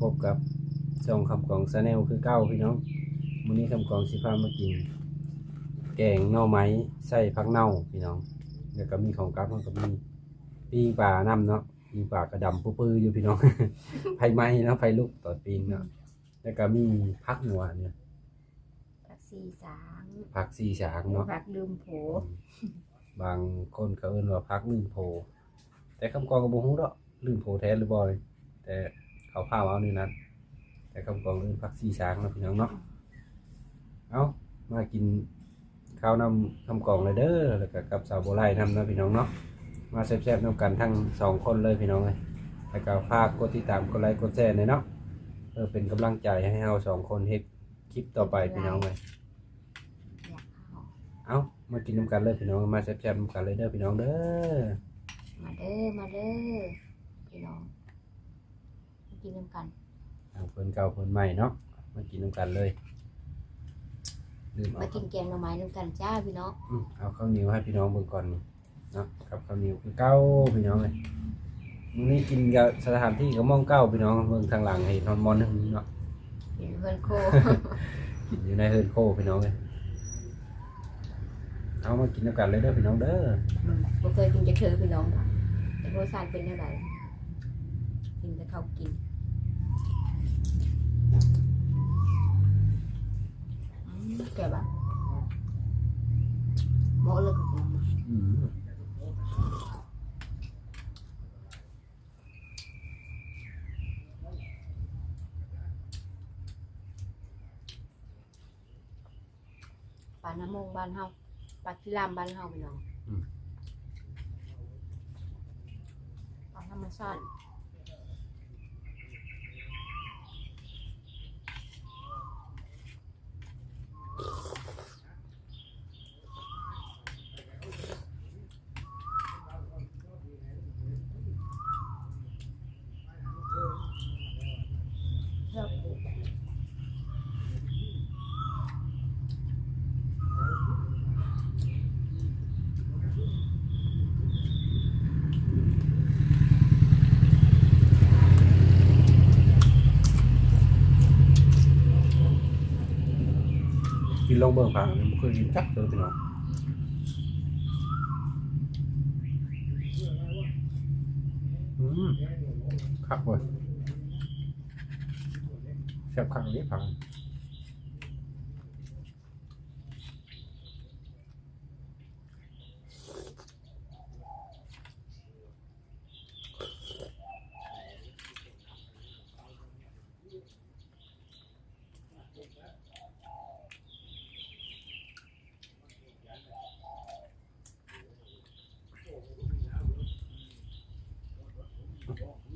ພົບກັບຊ່ອງຄຳກອງ Channel ຄືເກົ່າພີ່ນ້ອງ. ມື້ນີ້ຄຳກອງຊິພາມາກິນແກງໜໍ່ໄມ້ໃສ່ຜັກເນົ່າພີ່ນ້ອງ, ແລ້ວກໍມີຂອງກັບ ເຮົາກໍມີປີ້ງປານຳເນາະ. ປີ້ງປາກໍດຳປືໆຢູ່ພີ່ນ້ອງ, ໄຟໄໝ້ເນາະ, ໄຟລຸກຕອນປີ້ງເນາະ. ແລ້ວກໍມີຜັກຫຍັງວະນີ້ ຜັກຊີສາງ ຜັກຊີສາງເນາະ, ຜັກລືມໂຜ. ອືມ ບາງຄົນກໍເອີ້ນວ່າຜັກລືມໂຜ, ແຕ່ຄຳກອງກໍບໍ່ຮູ້ດອກລືມໂຜແທ້ຫຼືບໍ່, ແຕ່ເຂົາພາມເອົານີ້ນັ້ນ. ແຕ່ຄຳກອງເອີ້ນຜັກຊີສາງເນາະພີ່ນ້ອງເນາະ. ເອົາ ມາກິນ ເຂົ້ານຳຄຳກອງເລີຍເດີ ແລ້ວກໍກັບສາວໂບໄລນຳເນາະພີ່ນ້ອງເນາະ. ມາແຊບໆນຳກັນທັງສອງຄົນເລີຍພີ່ນ້ອງເອີຍ. ແລ້ວກໍຝາກກົດຕິດຕາມ ກົດໄລ ກົດແຊແດ່ເນາະ, ເພື່ອເປັນກຳລັງໃຈໃຫ້ເຮົາສອງຄົນເຮັດຄລິບຕໍ່ໄປພີ່ນ້ອງເອີຍ. ເອົາ ມາກິນນຳກັນເລີຍພີ່ນ້ອງ, ມາແຊບໆນຳກັນເລີຍເດີພີ່ນ້ອງເດີ. ມາເດີ ມາເດີພີ່ນ້ອງ. ມາກິນນຳກັນ ທັງເພື່ອນເກົ່າເພື່ອນໃໝ່ເນາະ, ມາກິນນຳກັນເລີຍ. ມາກິນແກງໜໍ່ໄມ້ນຳກັນຈ້າພີ່ນ້ອງ. ອືມ ເອົາເຂົ້າໜຽວໃຫ້ພີ່ນ້ອງເບິ່ງກ່ອນນີ້ເນາະ, ກັບເຂົ້າໜຽວຄືເກົ່າພີ່ນ້ອງເອີຍ. ມື້ນີ້ກິນກັບສະຖານທີ່ກໍໝ່ອງເກົ່າພີ່ນ້ອງ, ເບິ່ງທາງຫຼັງເຫັນຮອດໝໍ້ໜຶ້ງເນາະ. ຢູ່ເຮືອນໂຄ ຢູ່ໃນເຮືອນໂຄພີ່ນ້ອງເອີຍ. ເອົາ ມາກິນນຳກັນເລີຍເດີພີ່ນ້ອງເດີ. ອືມ ບໍ່ເຄີຍກິນຈັກເທື່ອພີ່ນ້ອງ, ແຕ່ລົດຊາດເປັນແນວໃດ ກິນແຕ່ເຂົ້າກິນ. ອືມ ແຊບອະ ເໝາະເລີຍກັບ ອືມ. ປານາໂມງບ້ານເຮົາ ປາກິລາມບ້ານເຮົາພີ່ນ້ອງ. ອືມ ປາທຳມະຊາດ. ກິນລອງເບິ່ງ ຜັກອັນນີ້ບໍ່ເຄີຍກິນຈັກເທື່ອພີ່ນ້ອງ. ອືມ ຄັກເວີຍ ແຊບຄັກອີ່ຫຼີຜັກ.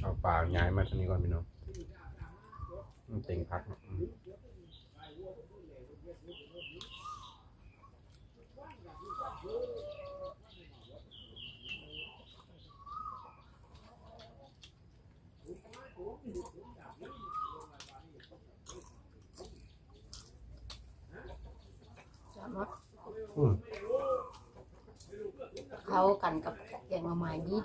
ເອົາປາຍ້າຍມາທາງນີ້ກ່ອນພີ່ນ້ອງ, ມັນເຕັງຜັກເນາະ. ອືມ ອືມ ເຂົ້າກັນກັບແກງໜໍ່ໄມ້ດີໆ.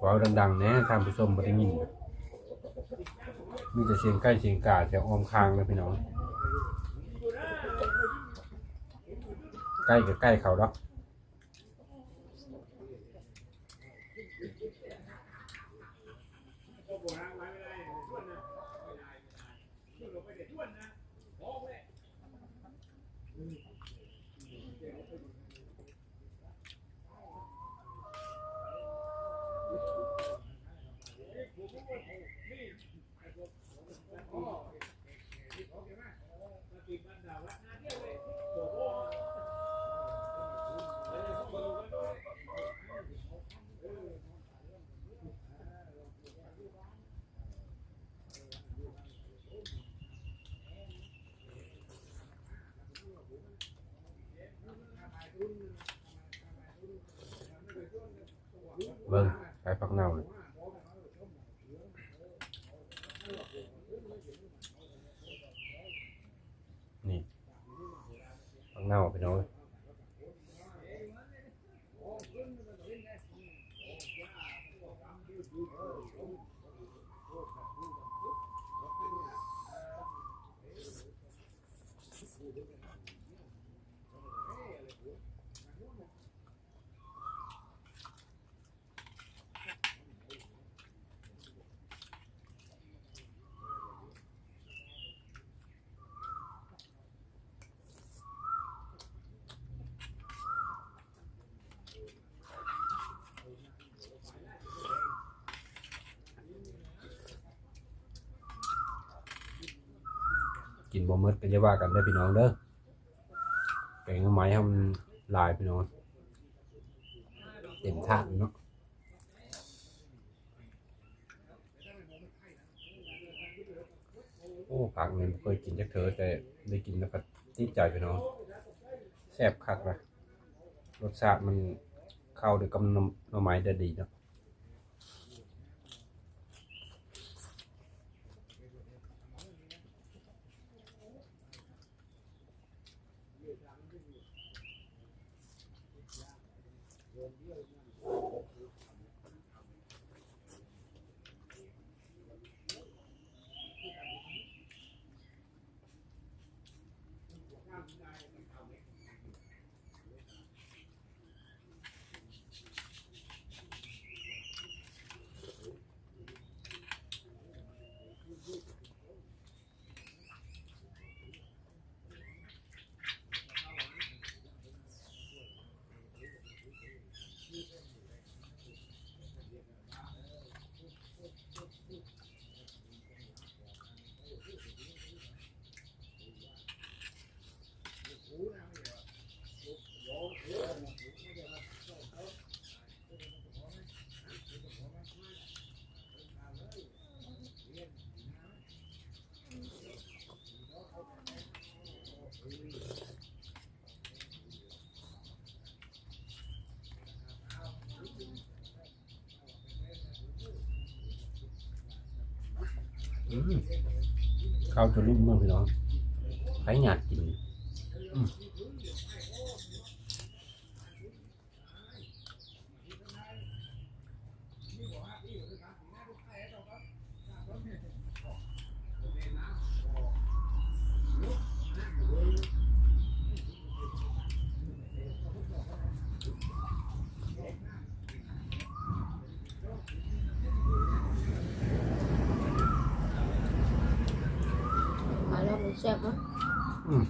ເວົ້າດັງໆແດ່ ທ່ານຜູ້ຊົມບໍ່ໄດ້ຍິນ. ມີແຕ່ສຽງໄກ່ສຽງກາແຖວອ້ອມຂ້າງເດີພີ່ນ້ອງ. ໄກ່ກໍໃກ້ເຂົາດອກ. ເບິ່ງ ໃສ່ຜັກເນົ່ານີ້ ນີ້ ຜັກເນົ່າພີ່ນ້ອງເອີຍ. ກິນບໍ່ໝົດກໍຢ່າວ່າກັນເດີພີ່ນ້ອງເດີ. ແກງໜໍ່ໄມ້ເຮົາມັນຫຼາຍພີ່ນ້ອງ ເຕັມຖາດເນາະ. ໂອ້ ຜັກນີ້ບໍ່ເຄີຍກິນຈັກເທື່ອ ແຕ່ໄດ້ກິນແລ້ວກໍຕິດໃຈພີ່ນ້ອງ ແຊບຄັກນະ. ລົດຊາດມັນເຂົ້າດ້ວຍກັບໜໍ່ ໜໍ່ໄມ້ໄດ້ດີເນາະ. ອືມ ເຂົ້າຈະຫຼຸດມືພີ່ນ້ອງ ໃຜຢາກກິນ. ອືມ. ປາລາວມັນແຊບເນາະ. ອືມ.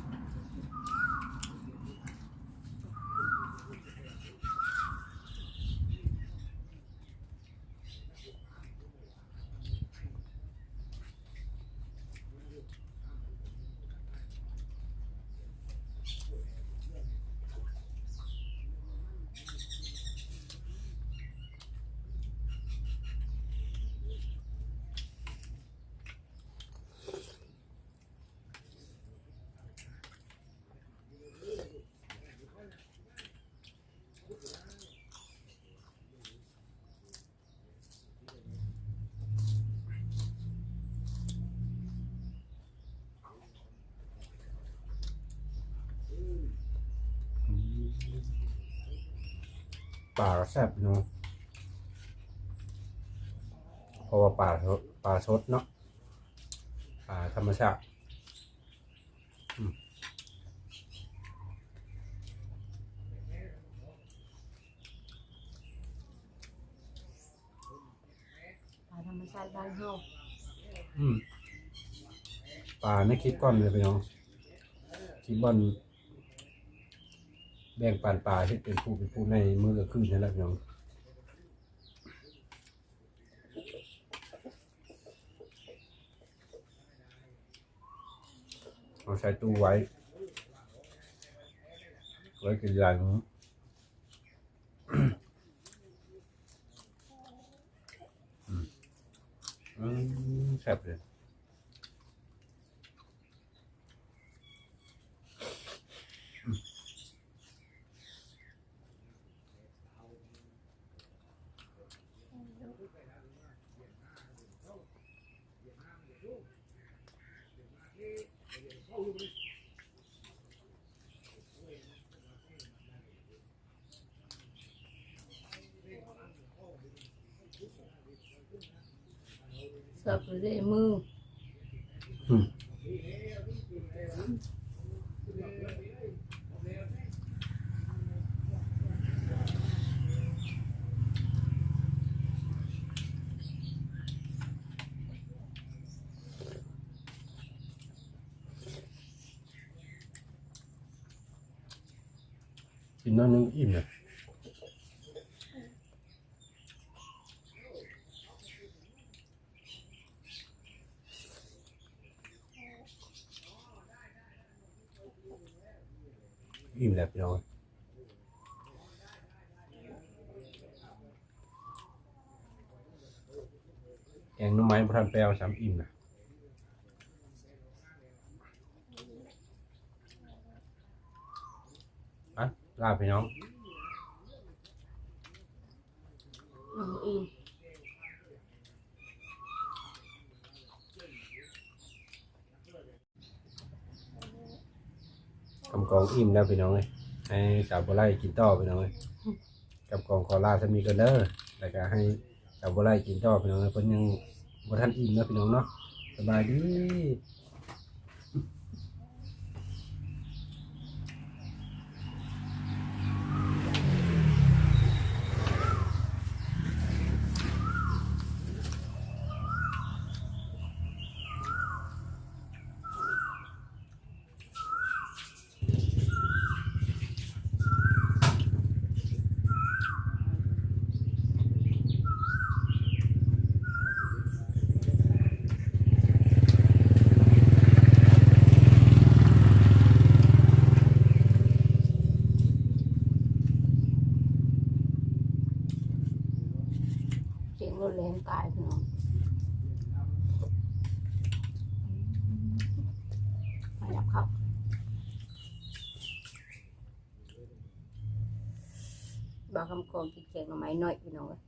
ປາກໍແຊບເນາະ ເພາະວ່າປາ ປາສົດເນາະ ປາທຳມະຊາດ. ອືມ. ປາທຳມະຊາດບ້ານເຮົາ. ອືມ ປາໃນຄລິບກ່ອນເລີຍພີ່ນ້ອງ ຄລິບບ່ອນແບ່ງປັນປາ ເຮັດເປັນຜູ້ເປັນຜູ້ໃນມື້ກາງຄືນຫັ້ນແຫຼະພີ່ນ້ອງ. ເອົາໃສ່ຕູ້ໄວ້ ໄວ້ກິນຫຼາຍມື້. ອືມ ແຊບເລີຍ. ອືມ. ກັບເລະມື ອືມ ກິນໜ້ອຍໜຶ່ງອີ່ມແລ້ວ. ອີ່ມແລ້ວພີ່ນ້ອງ ແກງໜໍ່ໄມ້ບໍ່ທັນແປວຊ້ຳ ອີ່ມນະ. ອ່ະ ລາພີ່ນ້ອງ ອືມ ອີ່ມ. ກຳກອງອີ່ມແລ້ວພີ່ນ້ອງເອີຍ ໃຫ້ສາວບົວໄລກິນຕໍ່ພີ່ນ້ອງເອີຍ. ກຳກອງຂໍລາສ່ຳນີ້ກ່ອນເດີ ແລ້ວກະໃຫ້ສາວບົວໄລກິນຕໍ່ພີ່ນ້ອງເອີຍ ເພິ່ນຍັງບໍ່ທັນອີ່ມເນາະພີ່ນ້ອງເນາະ. ສະບາຍດີ. ສຽງລົດແລ່ນກາຍພີ່ນ້ອງ ມາຫຍັບເຂົ້າ ບ່າວຄຳກອງກິນແກງໜໍ່ໄມ້ໜ້ອຍພີ່ນ້ອງເອີຍ.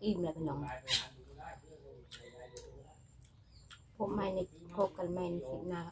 ອີ່ມແລ້ວພີ່ນ້ອງ ພົບໃໝ່ໃນ ພົບກັນໃໝ່ໃນຄລິບໜ້າ.